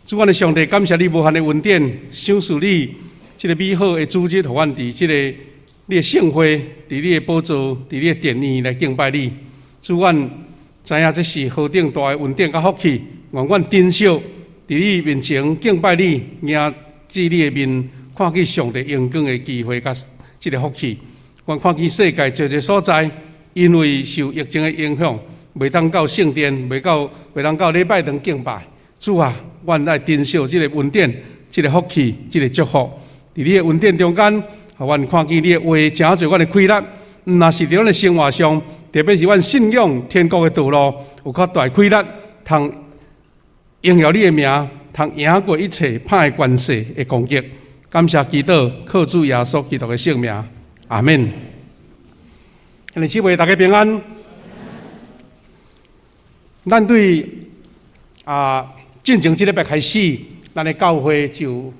主，阮的上帝，感謝你無限的恩典，賞賜你這个美好的主日，予阮佇這个你的聖會，佇你的寶座，佇你的殿院來敬拜你。主，阮知影這是何等大的恩典佮福氣，願阮珍惜佇你面前敬拜你，迎至你的面，看見上帝榮光的機會佮這个福氣。阮看見世界濟濟所在，因為受疫情的影響，袂當到聖殿，袂當到禮拜堂敬拜。主啊，阮愛珍惜這个恩典、這个福氣、這个祝福。佇你的恩典中間，予阮看見你的話，誠濟阮的氣力。毋若是佇阮的生活上，特別是阮信仰天國的道路，有較大氣力，通榮耀你的名，通贏過一切歹的權勢的攻擊。感謝基督，靠主耶穌基督的聖名，阿們。兄弟姊妹，大家平安。咱對進前這禮拜開始，咱的教會就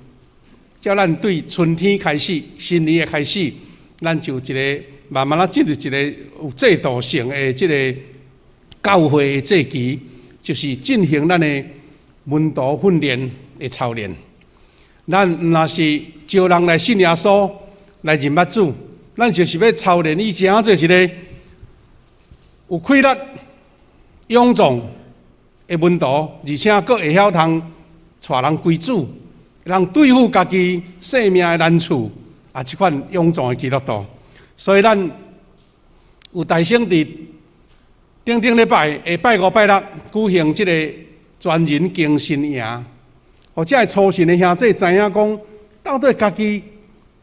照咱對春天開始、新年的開始，咱就一个慢慢仔進入一個有制度性的這个教會的祭期，就是進行咱的門徒訓練的操練。咱毋若是招人來信耶穌，來認捌主，咱就是欲操練伊成做一个有氣力、勇壯的門徒，而且閣會曉通帶人歸主，通對付家己生命的難處，這款勇壯的基督徒。所以咱有大聲佇頂頂禮拜下拜五拜六舉行這个全人更新營，予遮的初信的兄弟知影講，到底家己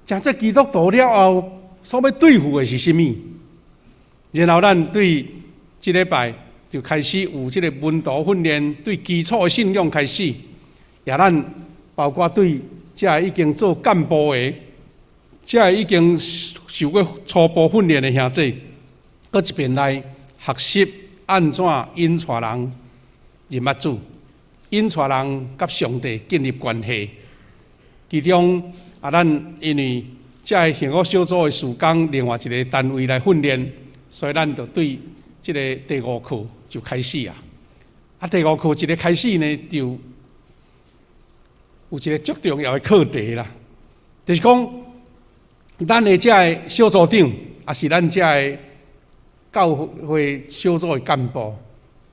成做基督徒了後，所欲對付的是啥物？然後咱對這禮拜就開始有這个門徒訓練，對基礎的信仰開始，也咱包括對遮已經做幹部的，遮已經受過初步訓練的兄弟，閣一遍來學習按怎引帶人認捌主，引帶人佮上帝建立關係。其中咱因為遮个幸福小組的事工，另外一个單位來訓練，所以咱就對這个第五課就開始啊。第五課一个開始呢，就有一个足重要的課題啦，就是講咱的遮个小組長，抑是咱遮个教會小組的幹部，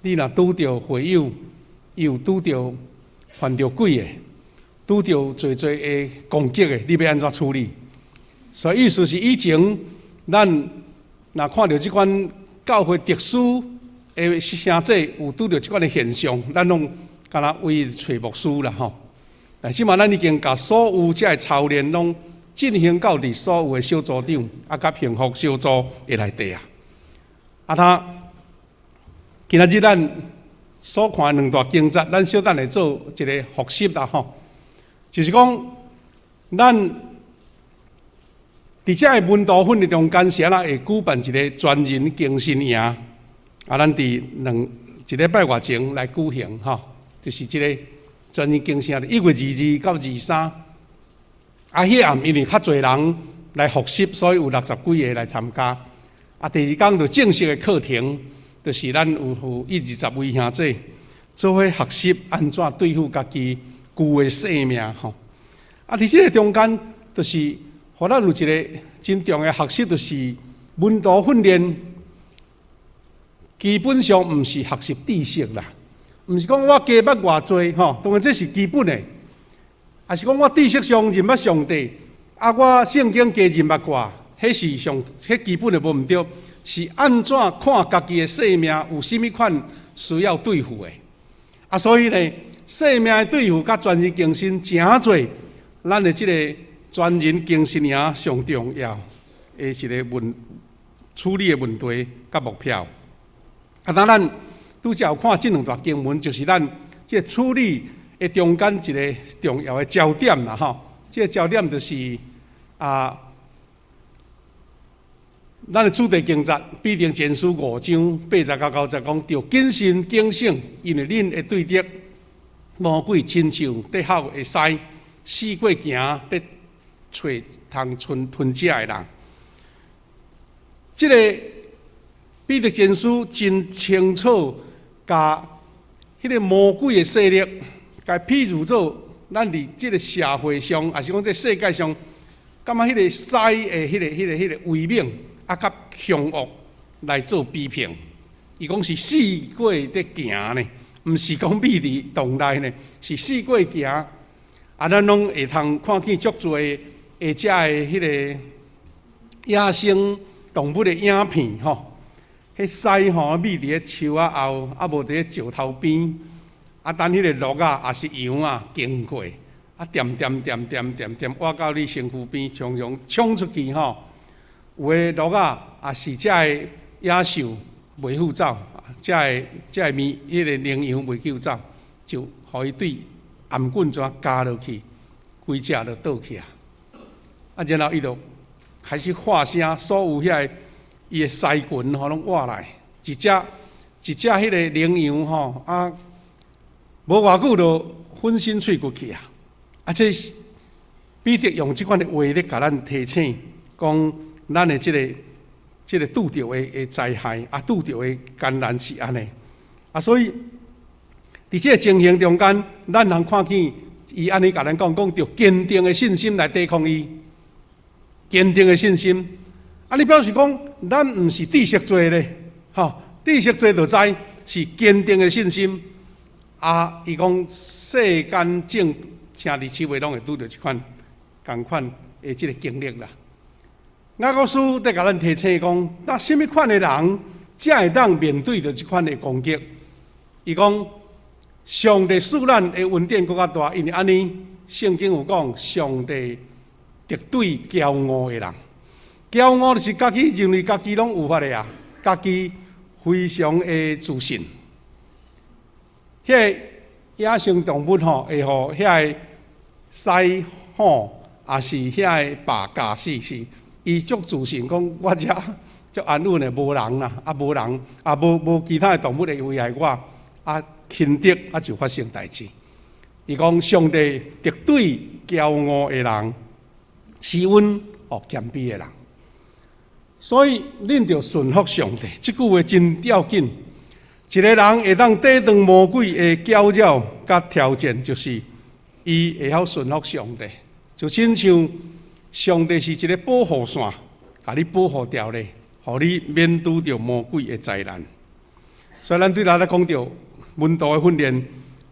你若拄著會友，伊有拄著犯著鬼的，拄著濟濟的攻擊的，你欲按怎處理？所以意思是以前咱若看著這款教會特殊的兄弟有拄著這款的現象，咱攏敢若為揣牧師啦吼。但這馬咱已經共所有遮个操練攏進行到佇所有的小組長佮幸福小組的內底啊。他今仔日咱所看的兩段經節，咱小等來做一個複習啦吼。就是講，咱佇遮个門徒訓練中間，是按怎會舉辦一个全人更新營？咱佇一禮拜外前來舉行吼，就是這个全人更新營，1月22到23。彼暗因為較濟人來復習，所以有六十幾个來參加。第二工就正式的課程，就是咱有一二十位兄弟做伙學習按怎對付家己舊的生命吼。佇這个中間，就是予咱有一个真重要的學習，就是門徒訓練，基本上毋是學習知識啦，毋是講我加捌偌濟吼，當然這是基本的。抑是講我知識上認捌上帝，我聖經加認捌寡，彼是上彼基本的無毋對，是按怎看家己的生命有啥物款需要對付的。所以呢，生命的對付佮全人更新誠濟，咱的這个全人更新營上重要的一个問處理的問題佮目標。當咱拄才有看這兩段經文，就是咱這个處理的中間一个重要的焦點啦，吼。這个焦點就是咱的主題經節，彼得前書五章八節到九節講，著謹慎警醒，因為恁的對敵魔鬼親像咧吼的獅，四過行咧揣通吞吞食的人。這个彼得前書真清楚，共彼个魔鬼的勢力，共譬喻做咱佇這个社會上，抑是講這世界上，感覺彼个獅的彼个威猛，啊，佮兇惡來做比拼。伊講是四界佇行呢，毋是講覕佇洞內呢，是四界行。啊，咱攏會通看見足濟下遮的彼个野生動物的影片吼，彼獅吼覕佇咧樹仔後，啊無佇咧石頭邊，啊等彼個鹿仔抑是羊仔經過，啊恬恬恬恬恬恬倚到你身軀邊，常常衝出去吼。有的鹿仔抑是遮个野獸袂赴走，遮个物彼个羚羊袂赴走，就予伊對頷頸怎咬落去，規隻就倒去啊！啊，然後伊就開始發聲，所有遐个伊的獅群吼攏倚來，一隻一隻彼个羚羊吼啊，無偌久就粉身碎骨去啊！啊，這彼得用這款的話咧，共咱提醒，講咱的這個拄著的災害啊，拄著的艱難是按呢啊，所以佇這个情形中間，咱通看見伊按呢共咱講，講著堅定的信心來抵抗伊，堅定的信心。啊，你表示講，咱毋是知識濟咧，吼，知識濟就知是堅定的信心。啊，伊講世間眾兄弟姊妹攏會拄著這款仝款的這个經歷啦。雅各書佇共咱提醒講，那啥物款的人才會當面對著這款的攻擊？伊講上帝賜咱的恩典閣較大，因為按呢，聖經有講，上帝敵對驕傲的人。驕傲就是家己認為家己攏有法的啊，家己非常的自信。彼个野生動物吼，會予遐個獅虎，抑是遐个豹咬死是，伊足自信講，我遮足安穩的，無人啦，啊無人，啊無其他的動物會危害我，啊輕敵啊就發生代誌。伊講上帝敵對驕傲的人，施恩予謙卑的人。所以恁著順服上帝，這句話真要緊。一个人會當抵擋魔鬼的攪擾佮挑戰，就是伊會曉順服上帝。就親像上帝是一个保護傘，共你保護牢咧，予你免拄著魔鬼的災難。所以咱對咱咧講著門徒的訓練，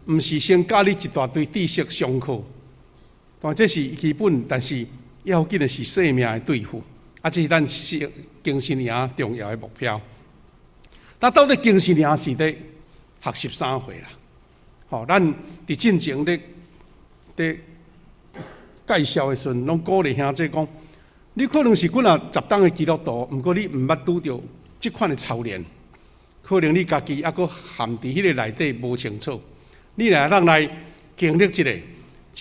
毋是先教你一大堆知識上課，但這是基本，但是要緊的是性命的對付。啊，這是咱更新營重要的目標。那到底更新營是咧學習啥貨啦？吼，咱佇進前咧咧介紹的時陣，攏鼓勵兄弟講，你可能是幾若十冬的基督徒，毋過你毋捌拄著這款的操練，可能你家己猶閣陷佇彼个內底無清楚。你若通來經歷一個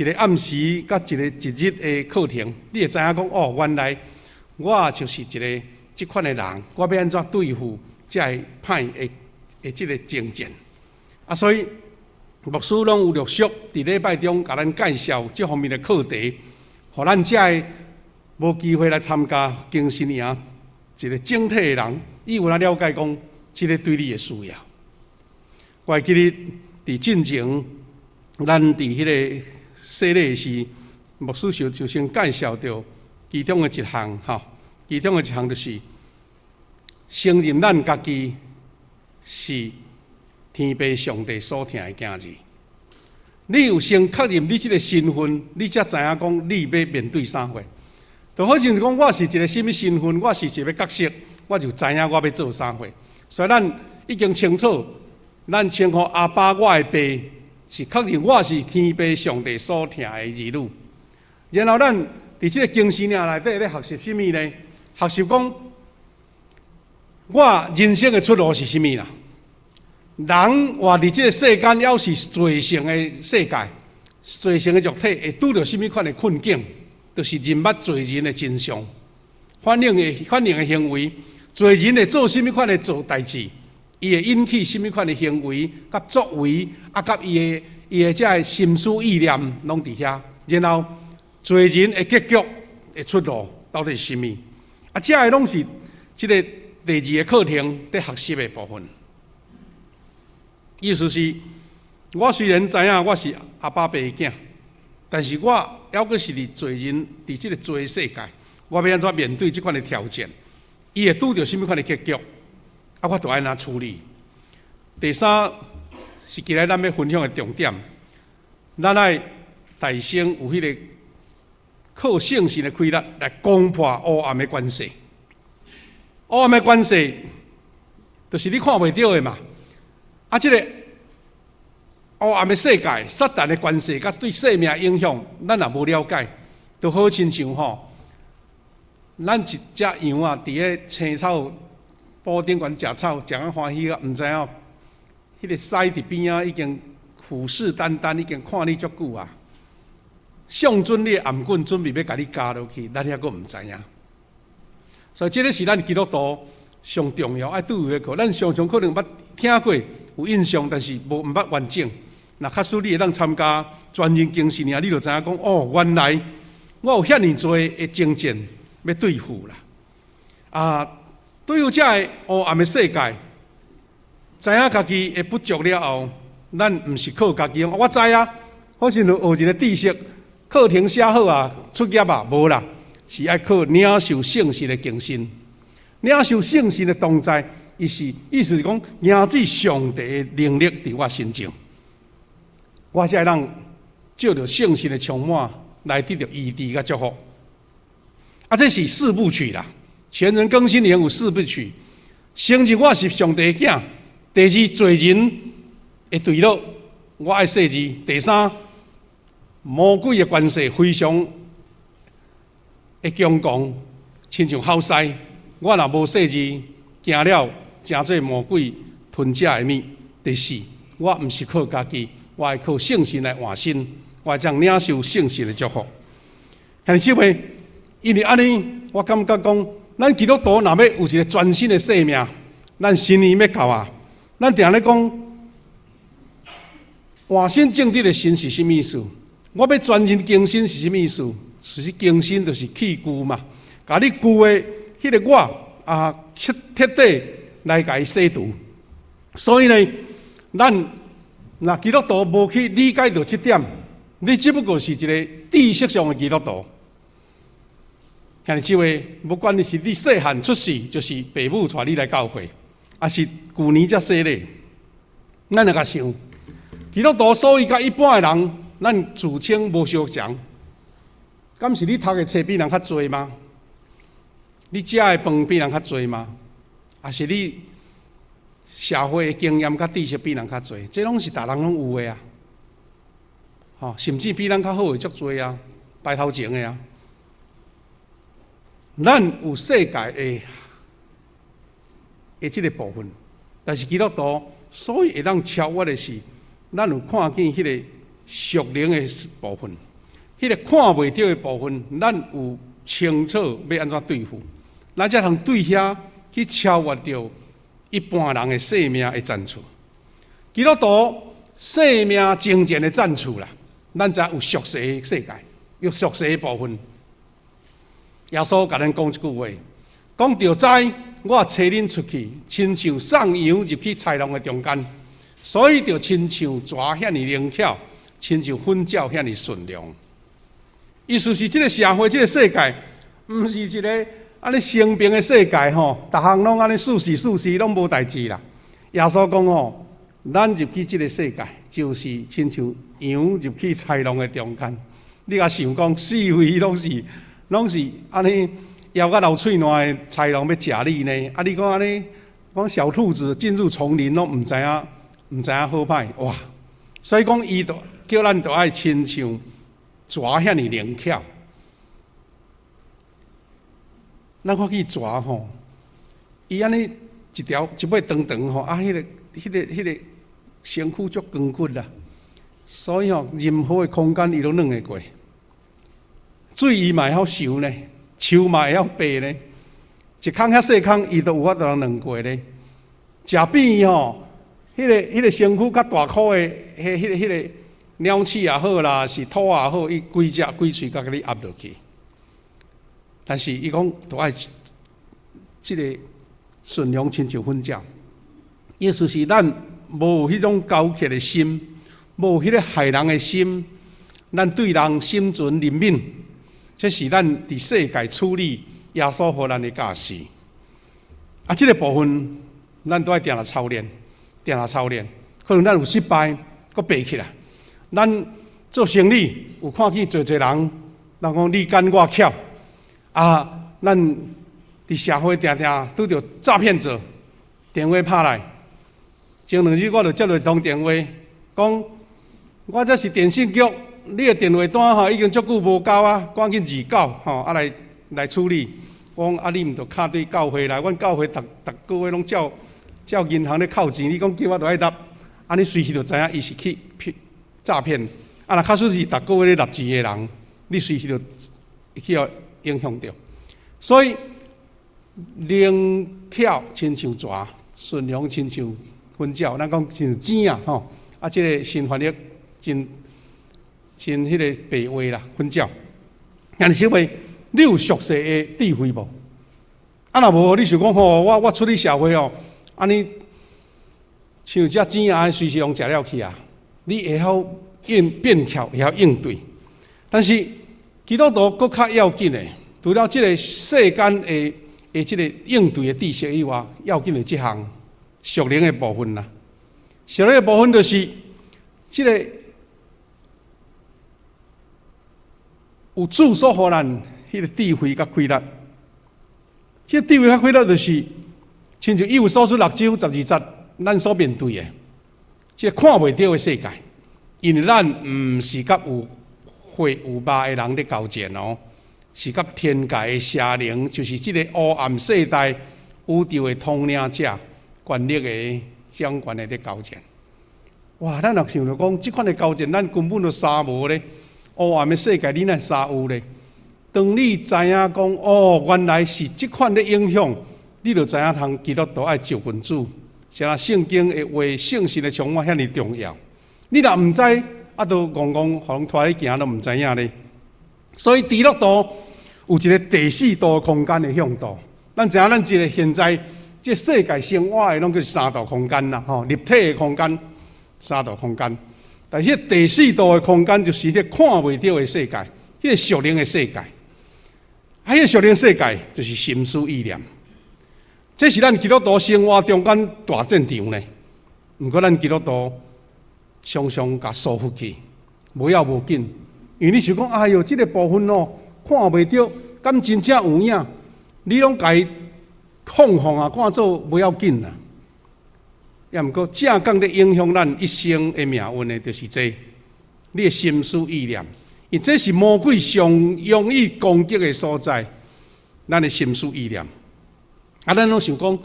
一個暗時佮一個一日的課程，你會知影講哦，原來我就是一個這款的人，我欲按怎對付這个歹的的這个征戰。啊，所以牧師攏有陸續佇禮拜中共咱介紹這方面的課題，予咱遮个無機會來參加更新營一個整體的人，伊有來了解講這个對你的需要。我會記得佇進前，咱佇彼个洗禮時，牧師就先介紹著其中的一項吼，其中的一項就是承認咱家己是天父上帝所疼的囝兒。你有先確認你這个身份，你才知影講你欲面對啥貨。就好像講我是一个啥物身份，我是一个角色，我就知影我欲做啥貨。所以咱已經清楚，咱稱呼阿爸我的爸，是確認我是天父上帝所疼的兒女。然後咱佇這个更新營內底咧學習啥物呢？學習講我人生的出路是啥物啦？人活佇這个世間，猶是罪性的世界，罪性的肉體會拄著啥物款的困境？就是認捌罪人的真相，反應的行為，罪人會做啥物款的做代誌，伊會引起啥物款的行為佮作為，啊，佮伊的這个心思意念攏佇遐。然後罪人的結局的出路到底是啥物？啊，這个攏是這个第二个課程佇學習的部分。意思是，我雖然知影我是阿爸爸的囝，但是我猶閣是佇罪人，佇這個罪世界，我欲按怎面對這款的挑戰？伊會拄著啥物款的結局？啊，我著愛按怎處理？第三是今日咱欲分享的重點，咱愛大聲有彼个靠聖神的氣力來攻破黑暗的權勢。黑暗的權勢就是你看袂著的嘛。啊，這个黑暗的世界、撒旦的權勢，佮對生命影響，咱若無了解，就好親像吼，咱一隻羊啊，佇咧青草埔頂懸食草，食甲歡喜啊，毋知影彼个獅佇邊仔已經虎視眈眈，已經看你足久啊，相準你的頷頸，準備欲共你咬落去，咱猶閣毋知影。所以，這个是咱基督徒上重要愛注意的課。咱常常可能捌聽過，有印象，但是無毋捌完整。若假使你會當參加全人更新，你就知影講哦，原來我有遐爾濟的征戰欲對付啦。啊，對付這个黑暗的世界，知影家己的不足了後，咱毋是靠家己，我知啊，好像學一个知識，課程寫好啊，出業啊，無啦，是愛靠領受聖神的更新，領受聖神的同在，伊是意思是講，凝聚上帝的能力佇我身上，我才會當藉著聖神的充滿來得著醫治佮祝福。啊，這是四部曲啦，全人更新營有四部曲。承認我是上帝的囝，第二，罪人的墜落，我愛細膩。第三，魔鬼的權勢非常的強狂，親像吼獅。我若無細膩，驚了成做魔鬼吞食的物。第四，我毋是靠家己，我愛靠聖神來換新，我會當領受聖神的祝福。兄弟姊妹，因為按呢，我感覺講，咱基督徒若欲有一个全新的生命，咱新年欲到啊，咱定咧講，換新正直的心是啥物意思？我欲全人更新是啥物意思？其實更新就是去舊嘛，共你舊的彼个我啊，徹徹底來共伊洗除。所以呢，咱若基督徒無去理解著這點，你只不過是一个知識上的基督徒。兄弟姊妹，不管你是你細漢出世，就是爸母帶你來教會，抑是舊年才洗禮，咱來共想，基督徒所以佮一般的人，咱自稱無相仝。敢是你讀的冊比人較濟嗎？你食的飯比人較濟嗎？抑是你社會的經驗佮知識比人較濟？這攏是逐人攏有的啊！吼，甚至比咱較好的足濟啊，排頭前的啊。咱有世界的這个部分，但是基督徒所以會當超越的是，咱有看見彼个屬靈的部分，彼个看袂著的部分，咱有清楚欲按怎對付，咱才通對遐去超越著一般人的生命的戰處。基督徒生命征戰的戰處啦，咱才有屬世的世界，有屬世的部分。耶穌共咱講一句話，講著知我差恁出去，親像送羊入去豺狼的中間，所以著親像蛇遐爾靈巧，親像糞鳥遐爾順良。意思是，這个社會、這个世界，毋是一个按呢承平的世界吼，逐項攏按呢順時順時攏無代誌啦。耶穌講吼，咱入去這个世界，就是親像羊入去豺狼的中間。你共想講，四圍攏是按呢枵甲流喙瀾的豺狼欲食你呢？啊，你講按呢，講小兔子進入叢林攏毋知影，毋知影好歹哇！所以講，伊就叫咱著愛親像蛇遐爾靈巧。咱看見蛇吼，伊按呢一條一尾長長吼，啊，彼个身軀足堅骨啦，所以吼，任何的空間伊攏攆會過。水伊嘛會曉游呢，樹嘛會曉爬呢，一空遐細空，伊都有法度通攆過呢。食扁吼，彼个身軀較大箍的，彼个鳥鼠也好啦，是兔也好，伊規隻規喙共你壓落去。但是伊講著愛這个順良親像糞鳥，意思是咱無彼種高潔的心，無彼个害人的心，咱對人心存憐憫，這是咱佇世界處理耶穌予咱的教示。啊，這个部分咱都愛定定操練，定定操練。可能咱有失敗，閣爬起來。咱做生意有看見濟濟人，人講你奸我巧，啊，咱佇社會定定拄著詐騙者，電話拍來。前兩日我就接著一通電話，講我這是電信局，你的電話單吼已經足久無交啊，趕緊預繳吼，啊來來處理。我講啊，你毋著敲對教會來，阮教會逐逐個月攏照照銀行咧扣錢，你講叫我著愛納，按呢隨時就知影伊是去騙詐騙。啊，若假使是逐個月咧納錢的人，你隨時就去予影響著。所以靈巧親像蛇，順良親像粉鳥，咱講親像錢啊吼。啊，這个新翻譯真真彼个白話啦，粉鳥。兄弟姊妹，你有屬世的智慧無？啊，若無，你想講吼，我我出去社會哦，按呢像這錢啊，隨時攏食了去啊。你會曉應變巧，會曉應對。但是基督徒閣較要緊的，除了這个世間的的這个應對的知識以外，要緊的這項屬靈的部分啦。屬靈的部分就是這个有主所予咱彼个智慧佮氣力。這个智慧佮氣力就是，親像以弗所書六章十二節，咱所面對的，這个看袂著的世界，因為咱毋是佮有血有肉的人咧交戰哦，是佮天界的邪靈，就是這个黑暗世代宇宙的統領者、權力的掌權的咧交戰。哇！咱若想著講，這款的交戰，咱根本就相無咧。黑暗的世界，你哪相有咧？當你知影講，哦，原來是這款的影響，你就知影通基督徒愛就近主，像聖經的話，聖神的充滿遐爾重要。你若毋知，啊，都戇戇，予人拖咧行，都毋知影咧。所以基督徒有一个第四度空間的向度。咱知影，咱這个現在這世界生活的攏叫三度空間啦，吼，立體的空間，三度空間。但是第四度的空間就是彼看袂著的世界，彼个屬靈的世界。啊，彼个屬靈世界就是心思意念。這是咱基督徒生活中間大戰場呢。毋過咱基督徒常常共疏忽去，無要無緊。因為你想講，哎喲，這个部分哦，看袂著，敢真正有影？你攏共伊放放啊，看做無要緊啦。也毋過正講咧影響咱一生的命運的，就是這個，你的心思意念，因這是魔鬼上容易攻擊的所在。咱的心思意念，啊，咱攏想講，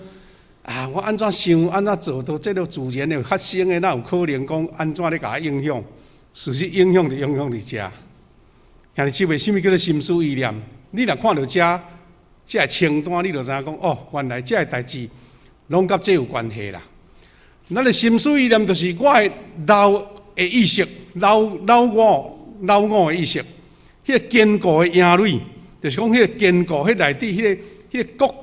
啊，我按怎想，按怎做，都這个自然會發生的，哪有可能講按怎咧共我影響？事實影響就影響佇遮。兄弟姊妹，啥物叫做心思意念？你若看著遮這个清單，你就知影講，哦，原來這个代誌攏佮這有關係啦。咱的心思意念就是我的老的意識，老老我老我的意識，彼个堅固的營壘，就是講彼个堅固，彼內底彼个彼个固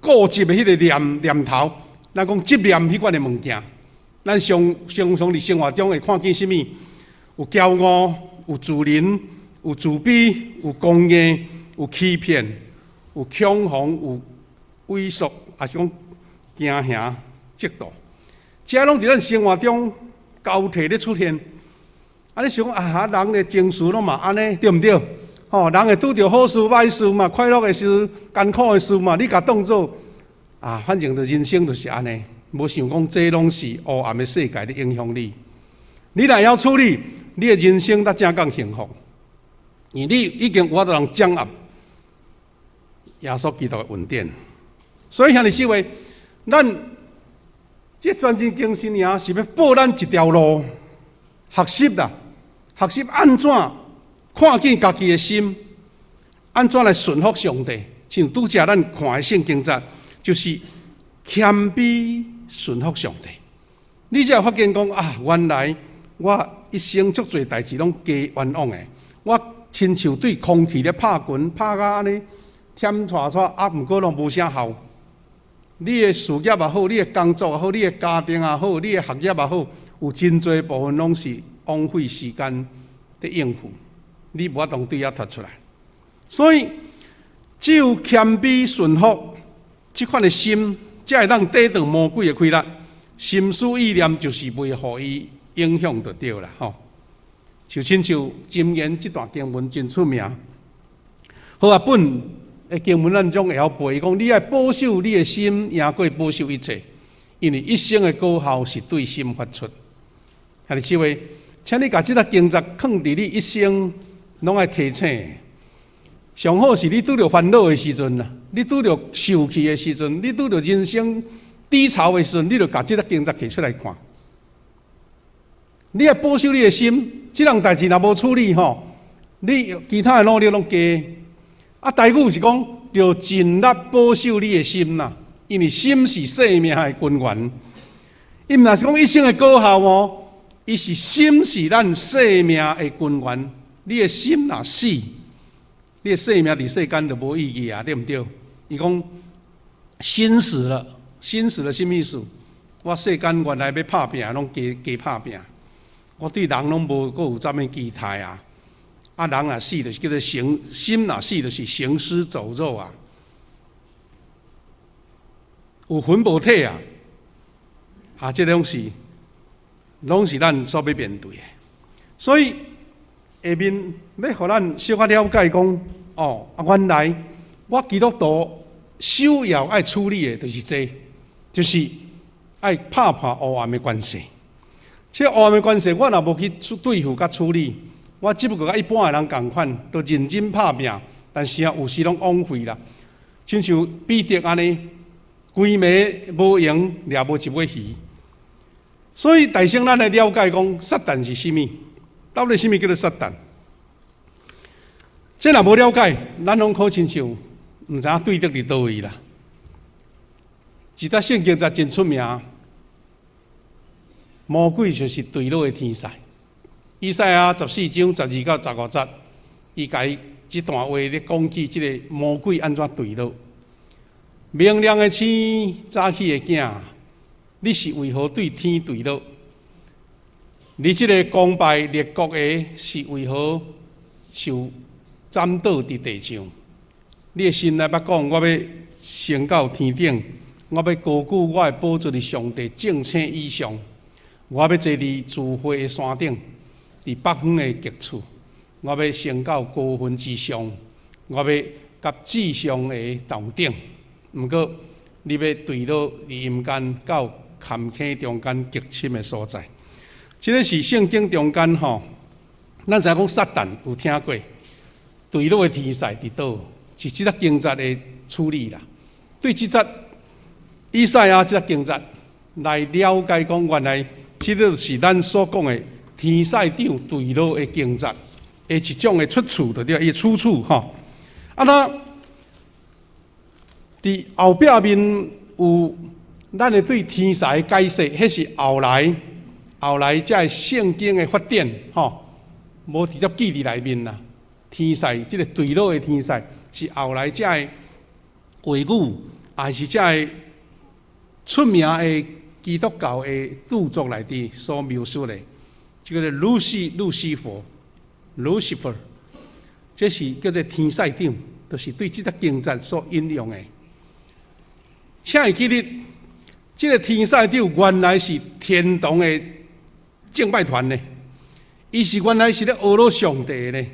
固執的彼个念念頭，咱講執念彼款的物件，咱常常常佇生活中會看見啥物？有驕傲，有自憐，有自卑，有剛硬，有欺騙，有恐慌，有畏縮，抑是講驚嚇、嫉妒，這攏佇咱生活中交替咧出現。啊，你想講啊，人的情緒攏嘛按呢，對毋對？吼，人會拄著好事、歹事嘛，快樂的事、艱苦的事嘛，你共當做啊，反正就人生就是按呢，無想講這攏是黑暗的世界咧影響你。你若會曉處理，你的人生才正講幸福，因為你已經有法度通掌握耶穌基督的恩典。所以兄弟姊妹，咱這全人更新營是欲報咱一條路，學習啦，學習按怎看見家己的心，按怎來順服上帝。像拄才咱看的聖經節，就是謙卑順服上帝。你才會發現講啊，原來我一生足濟代誌攏加冤枉的。我親像對空氣咧拍拳，拍甲按呢忝掣掣，啊，毋過攏無啥效。你的事業也好，你的工作也好，你的家庭也好，你的學業也好，有真濟部分攏是枉費時間佇應付，你無法度對遐脫出來。所以只有謙卑順服這款的心，才會當抵擋魔鬼的氣力。心思意念就是袂予伊影響就對啦，吼。就親像箴言這段經文真出名，和合本的經文咱總會曉背，伊講你愛保守你的心，贏過保守一切，因為一生的果效是對心發出。兄弟姊妹，請你共這個經節囥佇你一生，攏愛提醒。上好是你拄著煩惱的時陣啊，你拄著受氣的時陣，你拄著人生低潮的時陣，你就共這個經節提出來看。你愛保守你的心，這項代誌若無處理吼，你其他的努力攏假。啊，台語是講著盡力保守你的心啦，因為心是生命的根源。伊毋若是講一生的果效哦，伊是心是咱生命的根源。你的心若死，你的生命佇世間就無意義啊，對毋對？伊講心死了，心死了啥物意思？我世間原來欲拍拚，攏加加拍拚。我對人攏無閣有啥物期待啊！啊，人若死就是叫做行，心若死就是行屍走肉啊，有魂無體啊！啊，這攏是咱所欲面對的。所以下面欲予咱小可了解講，哦，啊，原來我基督徒首要愛處理的就是這，就是愛拍破黑暗的權勢。這黑暗的權勢，我若無去對付佮處理，我只不過佮一般的人仝款，都認真拍拚，但是啊，有時攏枉費啦。親像彼得按呢，規暝無閒掠無一尾魚。所以大先咱來了解講，撒旦是啥物？到底啥物叫做撒旦？這若無了解，咱攏好親像毋知影對著佇佗位啦。一節聖經節真出名，魔鬼就是墜落的天使。以賽亞14章12到15節，伊共這段話咧講起這个魔鬼按怎墜落。明亮的星，早起的囝，你是為何對天墜落？你這个降敗列國的，是為何受斬倒佇地上？你的心內捌講，我欲升到天頂，我欲高舉我的寶座佇上帝眾星以上，我欲坐佇聚會的山頂，佇北方的極處，我欲升到高雲之上，我欲佮至上的同頂。毋過，你欲墜落佇陰間到坎坑中間極深的所在。這个是聖經中間吼，咱知影講撒旦有聽過墜落的天使佇佗，是這節經節的處理啦。對這節以賽亞這節經節來了解講，原來這个是咱所講的天使長墜落的經節的一種的出處，就對，伊的出處吼。啊，那佇後壁面有咱的對天使的解釋，彼是後來這个聖經的發展吼，無直接記佇內面啦。天使這个墜落的天使是後來這个話語，也是這个出名的基督教的著作內底所描述的，這个路西弗，Lucifer，這是叫做天使長，就是對這個經節所引用的。請會記得，這个天使長原來是天堂的敬拜團呢，伊是原來是咧呵咾上帝的呢。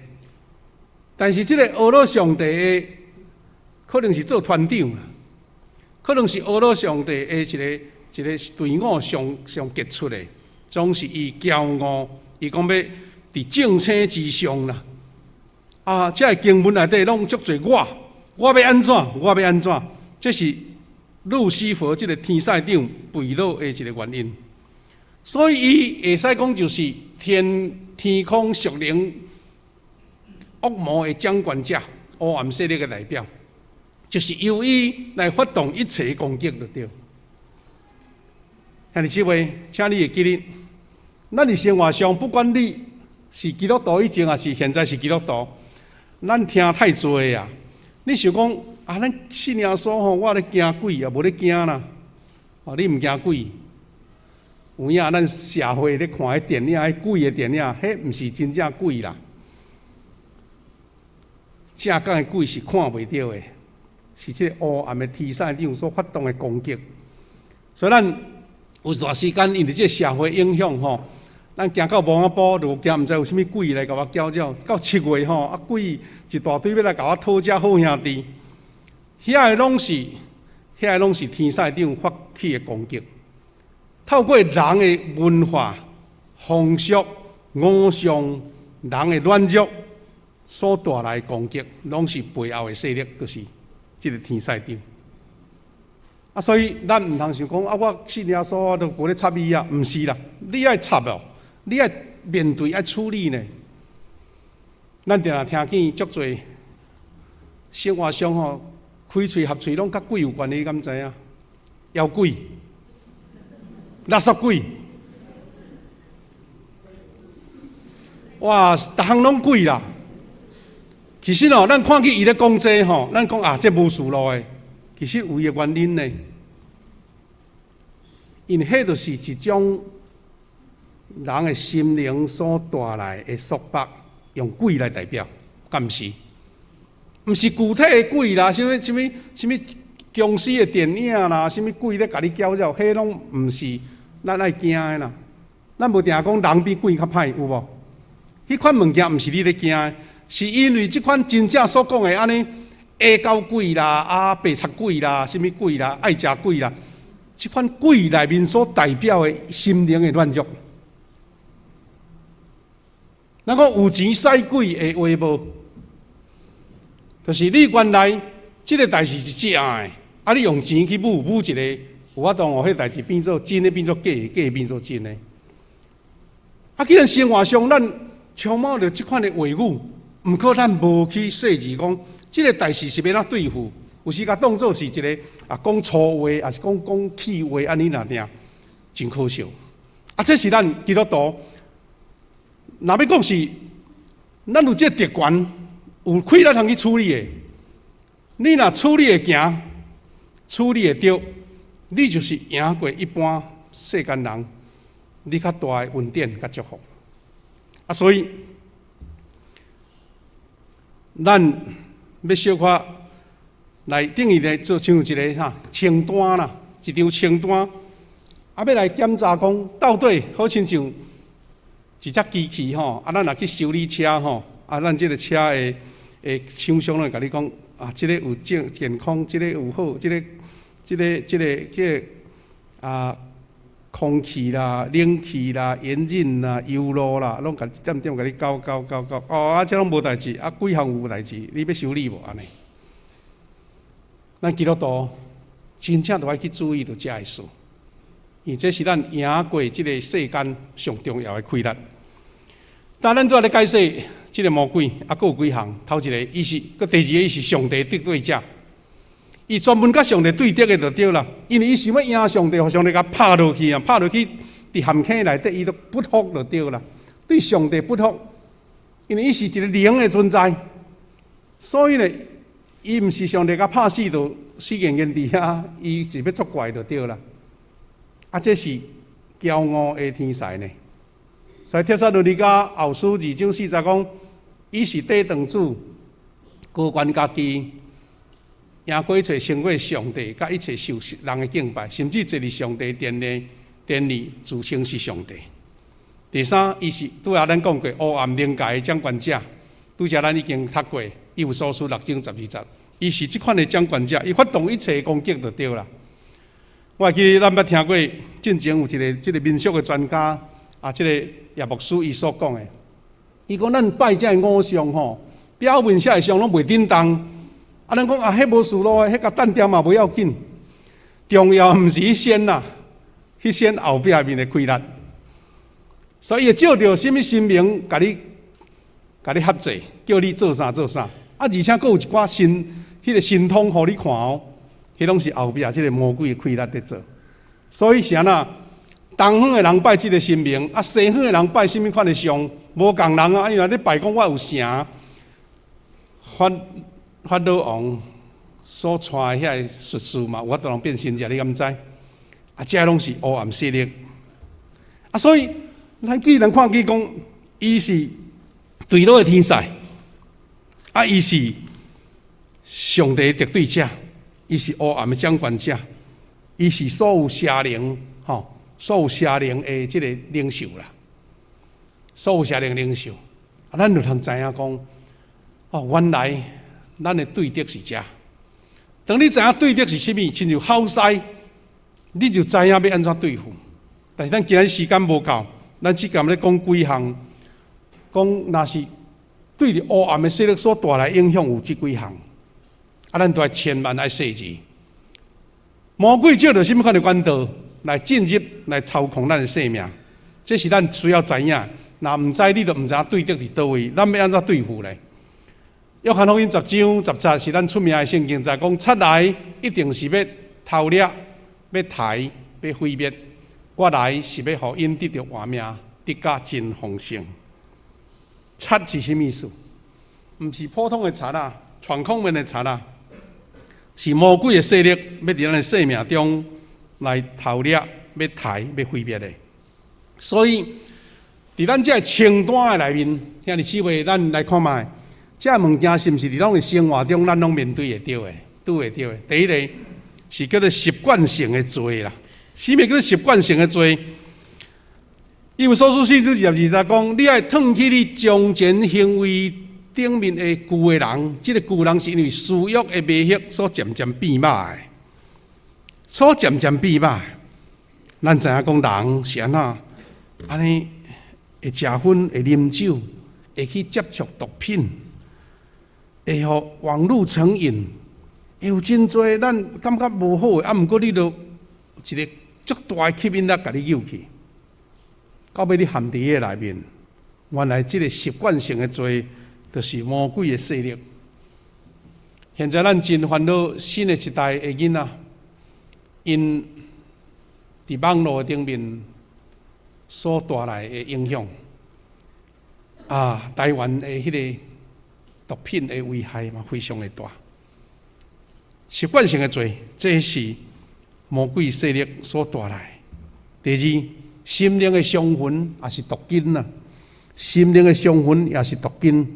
但是這个呵咾上帝的，可能是做團長啦，可能是呵咾上帝的一個隊伍上上傑出的，總是伊驕傲，伊講欲佇眾星之上啦。啊，這个經文內底攏足濟我，我欲按怎，我欲按怎，這是路西弗這个天使長墜落的一个原因。所以伊會使講就是天空屬靈惡魔的掌權者，黑暗勢力的代表，就是由伊來發動一切攻擊就對。兄弟姊妹，請你會記得，咱佇生活上，不管你是基督徒以前，抑是現在是基督徒，咱聽太濟啊！你想講啊，咱信耶穌吼，我咧驚鬼啊，無咧驚啦。哦，你毋驚鬼？有影咱社會咧看彼電影，彼鬼的電影，彼毋是真正鬼啦。正港的鬼是看袂著的，是這个黑暗的天使長所發動的攻擊。所以咱有一段時間，因為這個社會影響吼，咱驚到無影步，就驚毋知有啥物鬼來共我攪擾。到7月吼，啊鬼一大堆欲來共我討食好兄弟，遐个攏是天使長發起的攻擊。透過人的文化、風俗、偶像、人的軟弱所帶來的攻擊，攏是背後的勢力，就是這个天使長。啊，所以咱毋通想講啊，我信耶穌，我都無咧插伊啊，毋是啦，你愛插哦，你愛面對愛處理呢。咱定定聽見足濟生活上吼，開喙合喙攏佮鬼有關係，你敢知影？妖鬼、垃圾鬼，哇，逐項攏鬼啦。其實哦，咱看見伊咧講這吼，咱講啊，這無事路的，其實有伊的原因呢。因為彼就是一種人的心靈所帶來的束縛，用鬼來代表，敢毋是？毋是具體的鬼啦，啥物啥物啥物殭屍的電影啦，啥物鬼咧共你攪擾，彼攏毋是咱愛驚的啦。咱無定講人比鬼較歹，有無？彼款物件毋是你咧驚的，是因為這款真正所講的按呢，下交鬼啦，啊白賊鬼啦，啥物鬼啦，愛食鬼啦，這款鬼內面所代表的心靈的軟弱。咱講有錢使鬼的話無？就是你原來這个代誌是正的，啊，你用錢去舞舞一个，有法度予彼代誌變做真的，變做假的，假的變做真的。啊，既然生活上咱充滿著這款的話語，毋過咱無去細膩講，這个代誌是欲按怎對付？有時共當做是一个啊講粗話，抑是講講氣話，按呢爾爾，真可惜。啊，這是咱基督徒，若欲講是，咱有這個特權，有氣力通去處理的。你若處理會行，處理會著，你就是贏過一般世間人，你較大的恩典佮祝福。啊，所以咱欲小可來等於咧做像一个啥清單啦，一張清單，啊，欲來檢查講到底好親像一隻機器吼，啊，咱若去修理車吼，啊，咱這个車的的廠商攏會共你講，啊，這个有正健康，這个有好，這个、這个、這个、這个啊，空氣啦、冷氣啦、引擎啦、油路啦，攏共一點點共你校校校校，哦，啊，這攏無代誌，啊，幾項有代誌，你欲修理無按呢？咱基督徒真正著愛去注意著這个事，因為這是咱贏過這个世間上重要的氣力。但咱拄仔咧解釋這个魔鬼，啊，閣有幾項？頭一个，伊是，閣第二个，伊是上帝敵對者，伊專門佮上帝對敵的就對啦。因為伊想欲贏上帝，予上帝共拍落去啊，拍落去佇陷坑內底，伊都不服就對啦。對上帝不服，因為伊是一个靈的存在，所以呢，伊毋是上帝共拍死就死硬硬佇遐，伊是欲作怪就對啦。啊，這是驕傲的天使呢。所以帖撒羅尼迦後書二章四節講，伊是抵擋主，高懸家己，贏過一切勝過上帝，佮一切受人的敬拜，甚至坐佇上帝殿的殿裡，自稱是上帝。第三，伊是拄仔咱講過黑暗靈界的掌權者，拄才咱已經讀過，以弗所書六章十二節，伊是這款的掌權者，伊發動一切攻擊就對啦。我會記得咱捌聽過，進前有一个這个民俗的專家，啊，這个葉牧師伊所講的，伊講咱拜這个偶像吼，表面寫的像攏袂振動，啊，咱講啊，彼無事路的，彼共擲掉嘛無要緊，重要毋是彼仙啦，彼仙後壁面的氣力，所以會借著啥物神明共你共你合作，叫你做啥做啥，啊，而且閣有一寡神，彼个神通予你看哦，彼攏是後壁這个魔鬼的氣力佇做，所以是按怎？東方的人拜這个神明，啊，西方的人拜啥物款的像，無仝人啊！因為咧拜講我有神，法法老王所帶遐个術士嘛，有法度通變神跡，你敢知？啊，這攏是黑暗勢力啊，所以咱既然看見講，伊是墜落的天使，啊，伊是上帝的敵對者，伊是黑暗的掌權者，伊是所有邪靈，吼，所有邪靈的這個領袖啦，所有邪靈領袖。啊，咱就通知影講，哦，原來咱的對敵是這。當你知影對敵是啥物，親像好師，你就知影欲按怎對付。但是咱今日時間無夠，咱只共咧講幾項，講若是對著黑暗的勢力所帶來影響有這幾項，啊，咱都愛千萬愛細緻。魔鬼藉著啥物款的管道來進入來操控咱的生命，這是咱需要知影。若毋知，你就毋知影對敵佇佗位，咱欲按怎對付咧？約翰福音10章10節是咱出名的聖經，就講賊來一定是欲偷掠、欲刣、欲毀滅。我來是欲予𪜶得著活命，得甲真豐盛。賊是啥物意思？毋是普通的賊啊，闖空門的賊啊，是魔鬼的勢力，欲佇咱的生命中來偷掠、欲刣、欲毀滅的。所以，佇咱這个清單的內面，兄弟姊妹，咱來看覓，這个物件是毋是佇咱的生活中，咱攏面對會著的、拄會著的？第一个是叫做習慣性的罪啦。啥物叫做習慣性的罪？以弗所書4章22節講，你愛褪去你從前行為頂面的舊的人，這个舊人是因為私欲的迷惑所漸漸變歹的，所漸漸變歹。咱知影講人是按怎，按呢會食薰、會啉酒、會去接觸毒品，會予網路成癮，會有真濟咱感覺無好的，啊，毋過你著一個足大的吸引力，共你誘去，到尾你陷佇伊的內面。原來這个習慣性的罪，就是魔鬼的勢力。現在咱真煩惱新的一代的囡仔，𪜶佇網路頂面所帶來的影響，啊，台灣的彼个毒品的危害嘛，非常的大。習慣性的罪，這是魔鬼勢力所帶來。第二，心靈的傷痕也是毒根啊！心靈的傷痕也是毒根。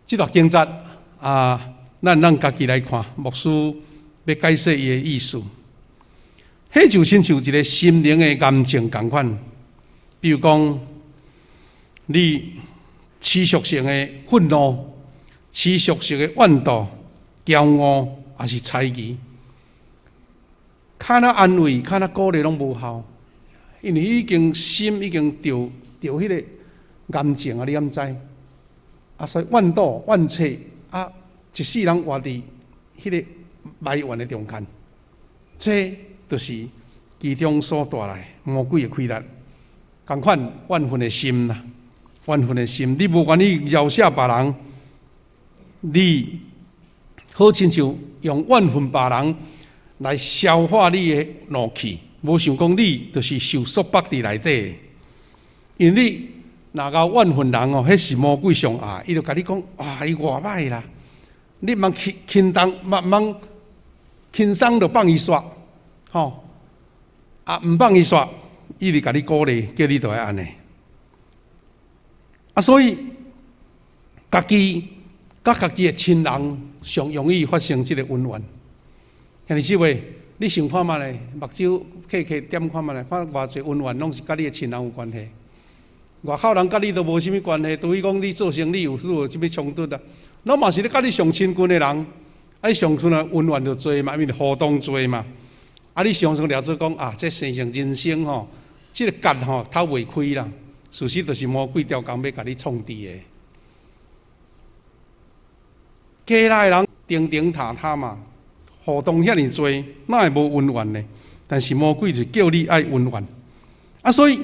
這段經節啊，咱家己來看，牧師欲解釋伊的意思。彼就親像一个心靈的癌症仝款，比如講，你持續性的憤怒、持續性的怨妒、驕傲，抑是猜疑，較若安慰、較若鼓勵攏無效，因為已經心已經著著彼个癌症啊！你敢知？啊，所以怨妒、怨嗟啊，一世人活佇彼个埋怨的中間，這就是其中所帶來魔鬼的氣力。仝款怨恨的心啦，怨恨的心，你無願意饒恕別人，你好親像用怨恨別人來消化你的怒氣，無想講你就是受束縛佇內底。因為你若𠢕怨恨人哦，彼是魔鬼上愛，伊就共你講，哇，伊偌歹啦，你毋通輕輕動，毋通輕鬆就放伊煞，吼，啊，毋放伊煞，伊就共你鼓勵，叫你著愛按呢。啊，所以家己佮家己的親人上容易發生這个恩怨。兄弟姊妹，你想看覓咧？目睭瞌瞌點看覓咧？看偌濟恩怨攏是佮你的親人有關係。外口人佮你都無啥物關係，除非講你做生意有有啥物衝突啊，攏嘛是咧佮你上親近的人，啊，你上親的恩怨就濟嘛，因為互動濟嘛。啊，你常常掠做講啊，這生成人生吼，這个結吼透袂開啦，事實就是魔鬼刁工欲共你創治的。家內人釘釘塔塔嘛，互動遐爾濟，哪會無恩怨呢？但是魔鬼就叫你愛恩怨，啊，所以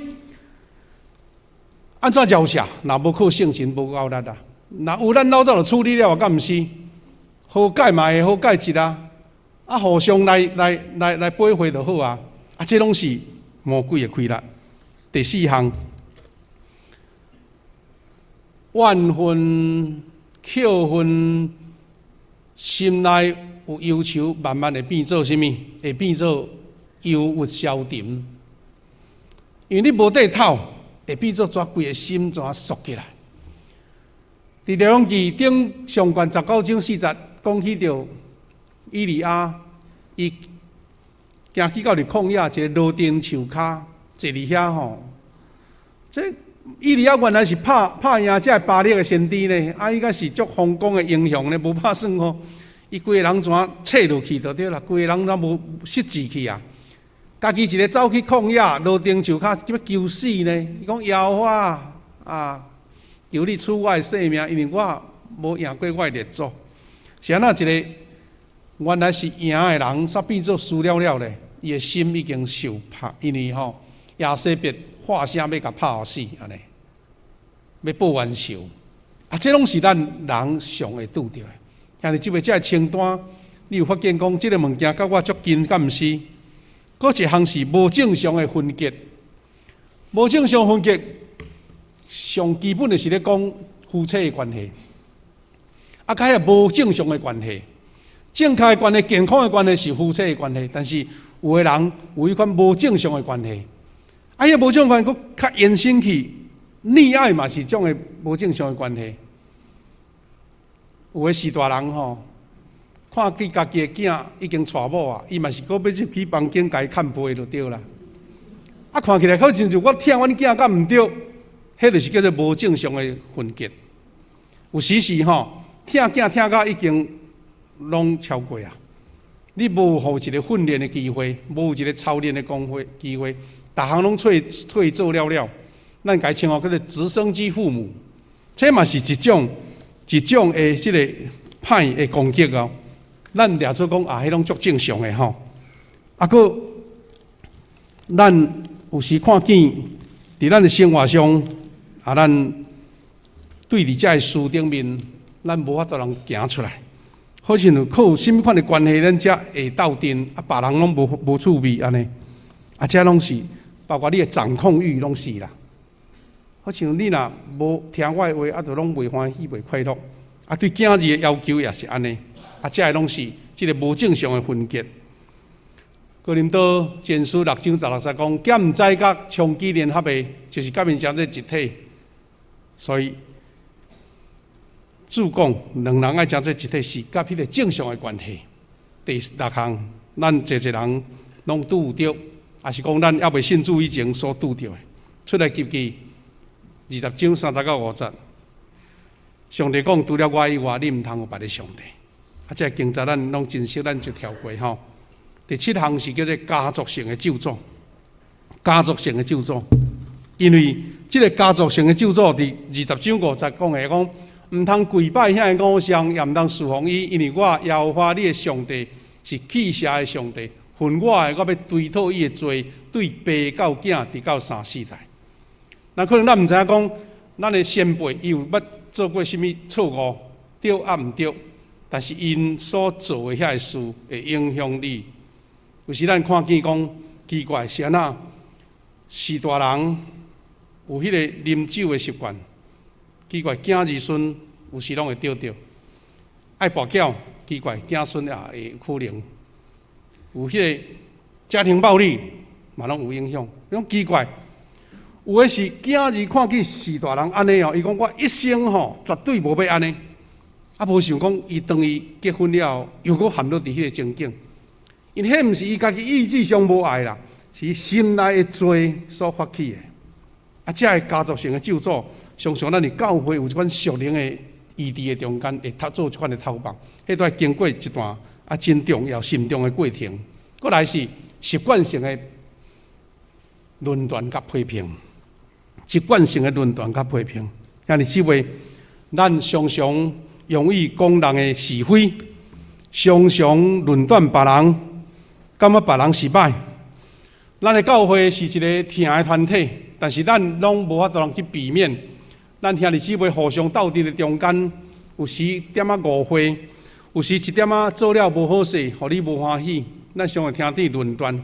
按怎饒恕？若無靠聖神，無夠力啊！若有咱老早就處理了，敢毋是？和解嘛會好解決啊！啊，互相來來來來背回就好啊！啊，這攏是魔鬼的氣力。第四項，怨恨、扣恨，心內有憂愁，慢慢會變做啥物？會變做憂鬱消沉。因為你無綴透，會變做怎規个心怎縮起來。佇列王紀頂上卷19章4節講起著以利亞，伊行去到佇曠野一个羅燈樹跤坐佇遐吼。這以利亞原來是拍拍贏這个巴力的先知呢，啊，伊閣是足風光的英雄呢，無拍算吼。伊規个人怎切落去就對啦，規个人怎無失志去啊？家己一个走去曠野羅燈樹跤，欲求死呢？伊講耶和華啊，求你取我的性命，因為我無贏過我的列祖。是按怎一個原來是贏的人，煞變做輸了了咧？伊的心已經受拍，因為吼耶洗別發聲欲共拍予死，按呢欲報冤仇。啊，這攏是咱人常會拄著的。兄弟姊妹，這个清單，你有發現講這个物件佮我足近，敢毋是？閣一項是無正常的分隔，無正常分隔，上基本的是咧講夫妻的關係。啊，較遐無正常的關係，正確的關係、健康的關係是夫妻的關係，但是有的人有彼款無正常的關係，啊，彼無正常關係閣較延伸去，戀愛嘛是種的無正常的關係。有的序大人吼，看見家己的囝已經娶某啊，伊嘛是閣欲入去房間共伊崁被就對啦。啊，看起來好親像我疼阮囝敢毋對，彼就是叫做無正常的分隔。有時是吼，疼囝疼甲已經攏超過啊！你無予一個訓練的機會，無一個操練的機會機會，逐項攏揣揣做了了，咱共伊稱呼叫做直升機父母，這嘛是一種一種的這個歹的攻擊哦。咱掠做講啊，彼攏足正常的吼。啊，閣咱有時看見佇咱的生活上，啊，咱對佇這个事頂面，咱無法度通行出來。好像有靠啥物款的關係，咱才會鬥陣，啊，別人攏無無趣味按呢。啊，這攏是包括你的掌控欲攏是啦。好像你若無聽我的話，啊，就攏袂歡喜、袂快樂。啊，對囝兒的要求也是按呢。啊，這个攏是這个無正常的分隔。哥林多前書6章16節講，敢毋知佮娼妓聯合的，就是佮𪜶成做一體。所以主講，兩人愛成做一體，是佮彼个正常的關係。第六項，咱濟濟人攏拄有著，抑是講咱猶未信主以前所拄著的。出埃及記20章30到5節，上帝講，除了我以外，你毋通有別个上帝。啊，這个經節咱攏真熟，咱就跳過吼。第七項是叫做家族性的咒詛，家族性的咒詛，因為這个家族性的咒詛佇20章5節講的講，毋通跪拜遐个偶像，也毋通侍奉伊，因為我耶和華你的上帝是忌邪的上帝，恨我的，我欲追討伊的罪，對爸到囝，直到三四代。那可能咱毋知影講，咱的先輩伊有捌做過啥物錯誤，對抑毋對？但是𪜶所做的遐个事會影響你。有時咱看見講奇怪是按怎？序大人有彼个啉酒的習慣，奇怪囝兒孫有時攏會著著。愛跋筊，奇怪囝孫也會可能有彼个家庭暴力，嘛攏有影響。講奇怪，有的是囝兒看見序大人按呢哦，伊講我一生吼絕對無欲按呢。啊，無想講伊當伊結婚了後，又閣陷落佇彼个情景。因為彼毋是伊家己意志上無愛啦，是心內的罪所發起的。啊，這个家族性的咒詛，常常咱佇教會有這款屬靈的醫治的中間，會頭做這款的頭目，彼都愛經過一段啊真重要、慎重的過程。閣來是習慣性的論斷佮批評，習慣性的論斷佮批評。兄弟姊妹，咱常常容易講人的是非，常常論斷別人，感覺別人是歹。咱的教會是一个疼的團體，但是咱攏無法度通去避免，咱兄弟姊妹互相鬥陣的中間，有時點仔誤會，有時一點仔做了無好勢，予你無歡喜，咱常會聽見論斷，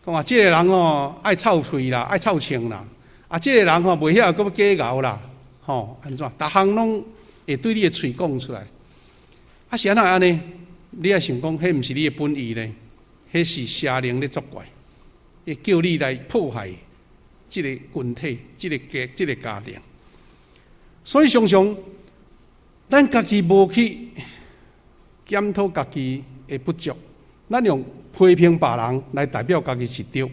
講啊，這个人吼愛臭喙啦，愛臭穿啦，啊，這个人吼袂曉閣欲假𠢕啦，吼按怎？逐項攏會對你的喙講出來。啊，是按怎按呢？你愛想講，彼毋是你的本意呢？彼是邪靈咧作怪，會叫你來破壞這个群體、這个家、這个家庭。所以常常咱家己無去檢討家己的不足，咱用批評別人來代表家己是對。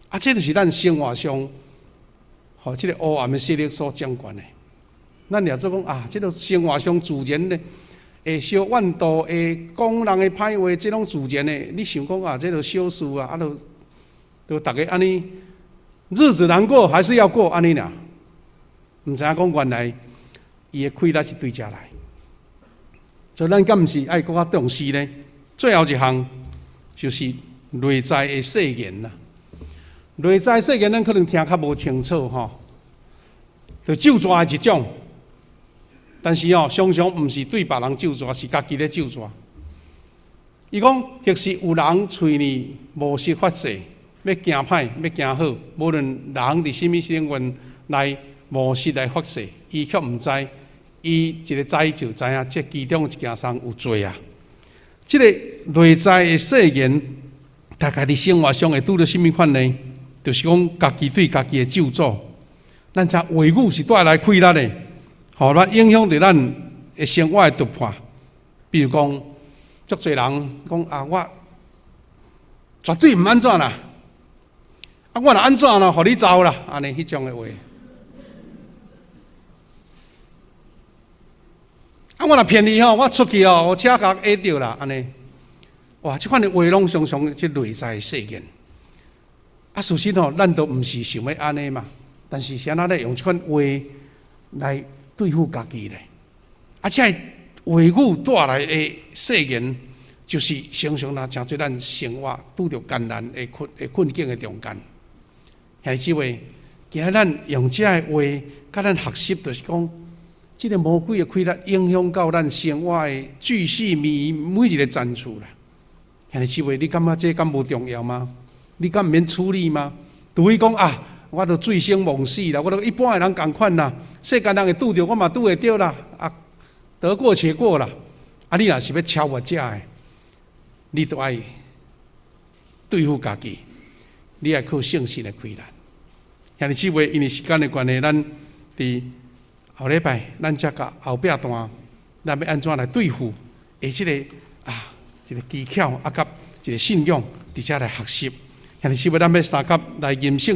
啊，這就是咱生活上，予這个黑暗的勢力所掌權的。咱掠做講啊，這个生活上自然的，會相怨妒，會講人的歹話，這攏自然的。你想講啊，這就小事啊，啊，就就逐家按呢，日子難過還是要過按呢爾。毋知影講原來伊的氣力是對遮來。所以咱敢毋是愛閣較重視呢？最後一項就是內在的誓言啦。內在誓言，咱可能聽較無清楚吼，就咒詛的一種。但是哦，常常毋是對別人咒詛，是家己咧咒詛。伊講，若是有人喙裡無實發誓，欲行歹，欲行好，無論人佇啥物省份來無實來發誓，伊卻毋知，伊一个知就知影，這其中一件事有罪啊。這个內在的誓言，大概佇生活上會拄著啥物款呢？就是講家己對家己的咒詛，咱知話語是帶來氣力的，予咱影響著咱的生活的突破。比如講，足濟人講啊，我絕對毋按怎啦，啊，我若按怎啦，予你走啦，按呢彼種的話。啊，我若騙你吼，我出去哦，我車共壓著啦，按呢。哇，這款的話攏常常這內在誓言。啊，事實吼，咱都毋是想欲按呢嘛，但是是按怎咧用這款話來對付家己咧？啊，這个話語帶來的誓言，就是常常若成做咱生活拄著艱難的困境的中間。兄弟姊妹，今仔咱用這个話，共咱學習，就是講，這个魔鬼的氣力影響到咱生活的巨細靡遺每一个層次啦。兄弟姊妹，你感覺這敢無重要嗎？你敢毋免處理嗎？除非講啊，我都醉生夢死啦，我都一般的人仝款啦，世間人會拄著，我嘛拄會著啦，啊，得過且過啦。啊，你若是欲超越這个，你都愛對付家己，你愛靠聖神的氣力。兄弟姊妹，因為時間的關係，咱佇後禮拜，咱才共後壁段，咱欲按怎來對付？的這个啊，一个技巧啊，佮一个信仰，佇遮來學習。兄弟姊妹，咱欲相佮來吟聖。